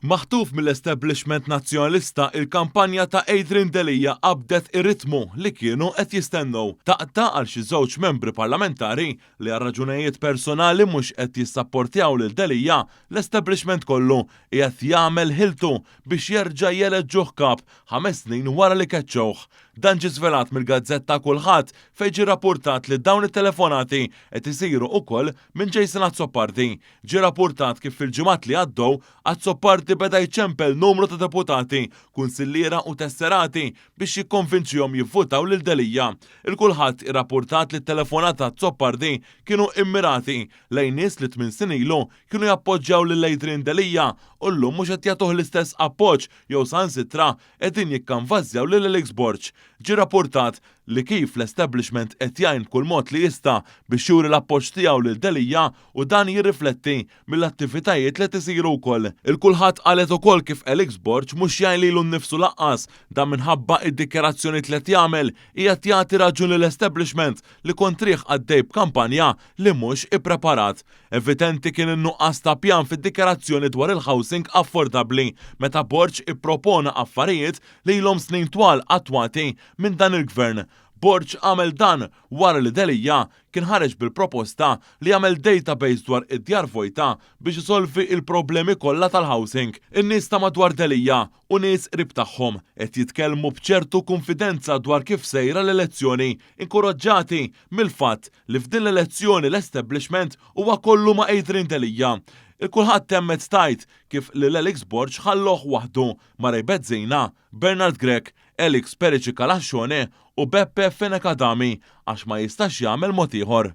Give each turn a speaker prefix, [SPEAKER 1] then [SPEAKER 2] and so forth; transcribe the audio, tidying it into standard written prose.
[SPEAKER 1] Maħtuf mill-establishment Nazzjonalista, il-kampanja ta' Adrian Delia qabdet ir-ritmu li kienu qed jistennew. Taqta' għal xi żewġ membri parlamentari li għal raġuneijiet personali mhux qed jissapportjaw lil Delia, l-establishment kollu qiegħed jagħmel ħiltu biex jerġa' jeleġġuh kap 5 snin wara li keċċewh. Dan ġie żvelat mill-gazzetta Kulħadd fejn ġie rrappurtat li dawn it-telefonati qed isiru ukoll minn Jason Azzopardi. Ġie rappurtat kif fil-ġimgħat li għaddew, Azzopardi beda jċempel numru ta' deputati, kunsilliera u tesserati biex jikkonvinċihom jivvutaw lil Delia. Il-Kulħadd irrappurtat li t-telefonati ta' Azzopardi kienu immirati lejn nies li tminn snin ilu kienu jappoġġjaw lil Adrian Delia u llum mhux qed jagħtuh l-istess appoġġ jew saħansitra qegħdin jikkanvażjaw lil Alex Borg. Ġie rappurtat li kif l-establishment qed jgħin b'kull mod li jista' biex juri l-appoġġ tiegħu lil Delia u dan jirrifletti mill-attivitajiet li qed isiru wkoll. Il-Kulħadd qalet ukoll kif Alex Borg mhux jgħin lilu nnifsu lanqas, dan minħabba id-dikjarazzjonijiet li qed jagħmel qiegħed jagħti raġun lill-establishment li kontrih għaddej b'kampanja li mhux ippreparat. Evidenti kien in-nuqqas ta' pjan fid-dikjarazzjoni dwar il-housing affordabbli meta Borg ippropona affarijiet li ilhom snin twal attwati minn dan il-Gvern. Borg għamel dan wara li Delia kien ħareġ bil-proposta li jagħmel database dwar id-djar vojta biex isolvi il-problemi kollha tal-housing. In-nies ta' madwar Delia u nies qrib tagħhom qed jitkellmu b'ċertu kunfidenza dwar kif sejra l-elezzjoni, inkoraġġati mill-fatt li f'din l-elezzjoni l-establishment huwa kollu ma' Adrian Delia. Il-Kulħadd temmet tgħid kif lil Alex Borg ħalloh waħdu ma' Ray Bezzina, Bernard Grech, Alex Perici Calascione u Beppe Fenech Adami għax ma jistax jagħmel mod ieħor.